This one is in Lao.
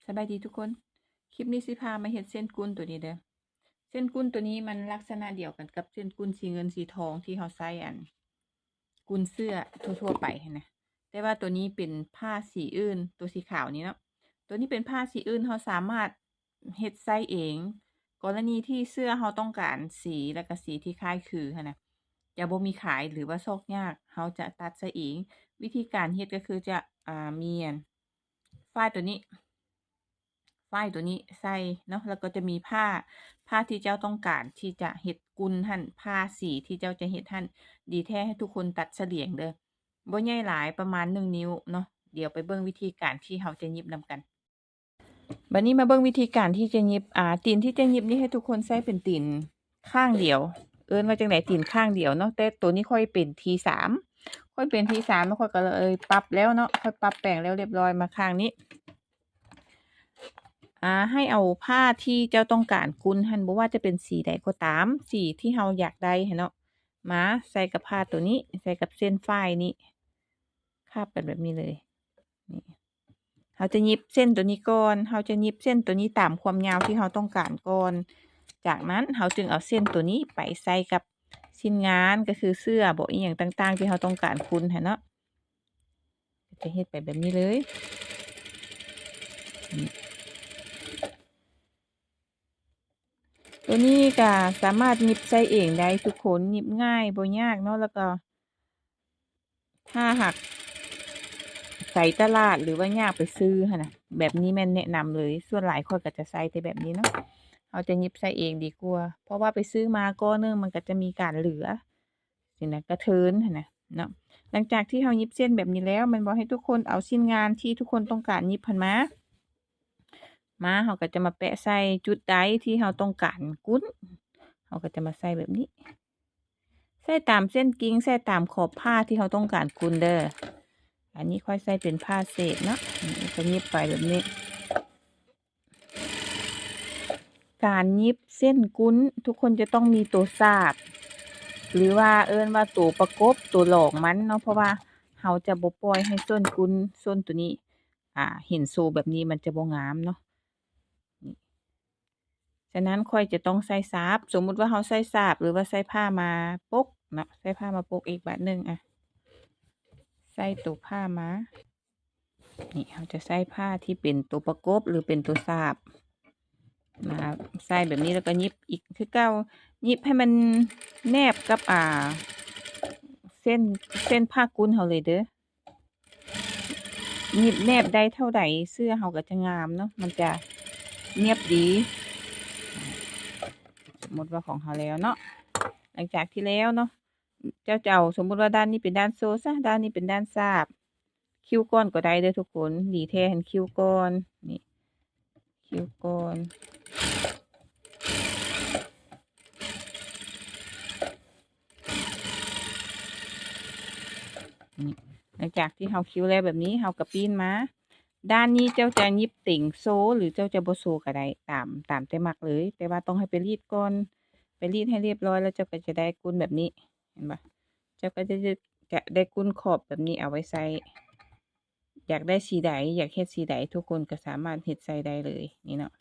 ສະບາຍດີທຸກຄົນ, ຄລິບນີ້ຊິພາມາເຮັດເສັ້ນກຸນໂຕນີ້ເດີ. ເສັ້ນກຸນໂຕນີ້ມັນລັກສະນະດຽວກັນກັບເສັ້ນກຸນສີເງິນສີທອງທີ່ເຮົາໃຊ້ອັນ ກຸນເສື້ອທົ່ວໆໄປຫັ້ນນະ, ແຕ່ວ່າໂຕນີ້ເປັນຜ້າສີອື່ນ, ໂຕສີຂາວນີ້ເນາະ, ໂຕນີ້ເປັນຜ້າສີອື່ນ ເຮົາສາມາດເຮັດໃຊ້ເອງ. ກໍລະນີທີ່ເສື້ອເຮົາຕ້ອງການສີ ແລ້ວກະສີທີ່ຄ້າຍຄືຫັ້ນນະ ຈະບໍ່ມີຂາຍ ຫຼືວ່າຊອກຍາກ, ເຮົາຈະຕັດໃສ່ເອງ. ວິທີການເຮັດກໍຄືຈະ ອ່າ ມີອັນ ຝ້າຍໂຕນີ້ ຝ້າຍໂຕນີ້ໃສ່ເນາະ, ແລ້ວກໍຈະມີຜ້າ ຜ້າທີ່ເຈົ້າຕ້ອງການທີ່ຈະເຮັດກຸນຫັ້ນ, ຜ້າສີທີ່ເຈົ້າຈະເຮັດຫັ້ນ. ດີແທ້ໃຫ້ທຸກຄົນຕັດສະຫຼຽງເດີ, ບໍ່ໃຫຍ່ຫຼາຍ, ປະມານໜຶ່ງນິ້ວເນາະ. ດຽວໄປເບິ່ງວິທີການທີ່ເຮົາຈະຫຍິບນຳກັນ. ບັດນີ້ມາເບິ່ງວິທີການທີ່ຈະຫຍິບ. ອ່າ ຕີນທີ່ຈະຫຍິບນີ້ໃຫ້ທຸກຄົນໃຊ້ເປັນຕີນຂ້າງດຽວ, ເອີ້ນວ່າຈັ່ງໃດ ຕີນຂ້າງດຽວເນາະ. ແຕ່ໂຕນີ້ຂ້ອຍເປັນທີສາມ ຂ້ອຍເປັນທີສາມ ແລ້ວຂ້ອຍກໍເລີຍປັບແລ້ວເນາະ, ຂ້ອຍປັບແປງແລ້ວລຽບຮ້ອຍ ມາຂ້າງນີ້. ອ່າ ໃຫ້ເອົາຜ້າທີ່ເຈົ້າຕ້ອງການກຸນຫັ້ນ, ບໍ່ວ່າຈະເປັນສີໃດກໍຕາມ, ສີທີ່ເຮົາຢາກໄດ້ຫັ້ນເນາະ, ມາໃສ່ກັບຜ້າໂຕນີ້, ໃສ່ກັບເສັ້ນຝ້າຍນີ້, ຄາບກັນແບບນີ້ເລີຍ. ນີ້ ເຮົາຈະຫຍິບເສັ້ນໂຕນີ້ກ່ອນ, ເຮົາຈະຫຍິບເສັ້ນໂຕນີ້ຕາມຄວາມຍາວທີ່ເຮົາຕ້ອງການກ່ອນ. ຈາກນັ້ນເຮົາຈຶ່ງເອົາເສັ້ນໂຕນີ້ໄປໃສ່ກັບຊິ້ນງານ, ກໍຄືເສື້ອບໍ ອີ່ຫຍັງຕ່າງໆທີ່ເຮົາຕ້ອງການກຸນຫັ້ນເນາະ. ຈະເຮັດໄປແບບນີ້ເລີຍ. ໂຕນີ້ກໍສາມາດຫຍິບໃສ່ເອງໄດ້ທຸກຄົນ, ຫຍິບງ່າຍ ບໍ່ຍາກເນາະ. ແລ້ວກໍຖ້າຫາກໄປຕະຫຼາດ ຫຼືວ່າຍາກໄປຊື້ຫັ້ນນະ, ແບບນີ້ແມ່ນແນະນຳເລີຍ. ສ່ວນຫຼາຍຂ້ອຍກໍຈະໃຊ້ແຕ່ແບບນີ້ເນາະ, ເຮົາຈະຫຍິບໃສ່ເອງດີກວ່າ, ເພາະວ່າໄປຊື້ມາກ້ອນໜຶ່ງມັນກໍຈະມີການເຫຼືອ ຊີ້ນະ, ກະເທີນຫັ້ນນະເນາະ. ຫຼັງຈາກທີ່ເຮົາຫຍິບເສັ້ນແບບນີ້ແລ້ວແມ່ນບໍ່, ໃຫ້ທຸກຄົນເອົາຊິ້ນງານທີ່ທຸກຄົນຕ້ອງການຫຍິບຫັ້ນມາ, ມາ ເຮົາກໍຈະມາແປະໃສ່ຈຸດໃດທີ່ເຮົາຕ້ອງການກຸນ, ເຮົາກໍຈະມາໃສ່ແບບນີ້, ໃສ່ຕາມເສັ້ນກິ່ງ, ໃສ່ຕາມຂອບຜ້າທີ່ເຮົາຕ້ອງການກຸນເດີ. ອັນນີ້ຂ້ອຍໃສ່ເປັນຜ້າເສດເນາະ, ນີ້ ກໍຫຍິບໄປແບບນີ້. ການຫຍິບເສັ້ນກຸນ ທຸກຄົນຈະຕ້ອງມີໂຕສາບ ຫຼືວ່າເອີ້ນວ່າໂຕປະກົບ ໂຕລອງມັນເນາະ, ເພາະວ່າເຮົາຈະບໍ່ປ່ອຍໃຫ້ສົ້ນກຸນ ສົ້ນໂຕນີ້ ອ່າ ເຫັນໂຊແບບນີ້ມັນຈະບໍ່ງາມເນາະ. ນີ້ ສະນັ້ນຂ້ອຍຈະຕ້ອງໃຊ້ສາບ, ສົມມຸດວ່າເຮົາໃຊ້ສາບ ຫຼືວ່າໃຊ້ຜ້າມາປົກເນາະ, ໃຊ້ຜ້າມາປົກອີກບາດໜຶ່ງ, ອ່າ ໃຊ້ໂຕຜ້າມາ. ນີ້ ເຮົາຈະໃຊ້ຜ້າທີ່ເປັນໂຕປະກົບ ຫຼືເປັນໂຕສາບ ມາໃສ່ແບບນີ້ ແລ້ວກໍຫຍິບອີກຄືເກົ່າ, ຫຍິບໃຫ້ມັນແນບກັບ ອ່າ ເສັ້ນ ເສັ້ນຜ້າກຸນເຮົາເລີຍເດີ. ຫຍິບແນບໄດ້ເທົ່າໃດ ເສື້ອເຮົາກໍຈະງາມເນາະ, ມັນຈະນຽບດີ. ສົມມຸດວ່າຂອງເຮົາແລ້ວເນາະ, ຫຼັງຈາກທີ່ແລ້ວເນາະ ເຈົ້າຈະເອົາ ສົມມຸດວ່າດ້ານນີ້ເປັນດ້ານໂຊຊະ, ດ້ານນີ້ເປັນດ້ານສາບ. ຄິ້ວກ່ອນກໍໄດ້ເດີທຸກຄົນ, ດີແທ້ຫັ້ນຄິ້ວກ່ອນ. ນີ້ ຄິ້ວກ່ອນ. ນີ້ ຫຼັງຈາກທີ່ເຮົາຄິ້ວແລ້ວແບບນີ້ ເຮົາກໍປີ້ນມາ. ດ້ານນີ້ເຈົ້າຈະຫຍິບເຕັງໂຊ ຫຼືເຈົ້າຈະບໍ່ໂຊກໍໄດ້ ຕາມ ຕາມແຕ່ມັກເລີຍ, ແຕ່ວ່າຕ້ອງໃຫ້ໄປລີດກ່ອນ, ໄປລີດໃຫ້ລຽບຮ້ອຍ ແລ້ວເຈົ້າກໍຈະໄດ້ກຸນແບບນີ້. ເຫັນບໍ່? ເຈົ້າກໍຈະ ຈະໄດ້ກຸນຂອບແບບນີ້ເອົາໄວ້ໃຊ້. ຢາກໄດ້ສີໃດ ຢາກເຮັດສີໃດ ທຸກຄົນກໍສາມາດເຮັດໃສ່ໄດ້ເລີຍ ນີ້ເນາະ.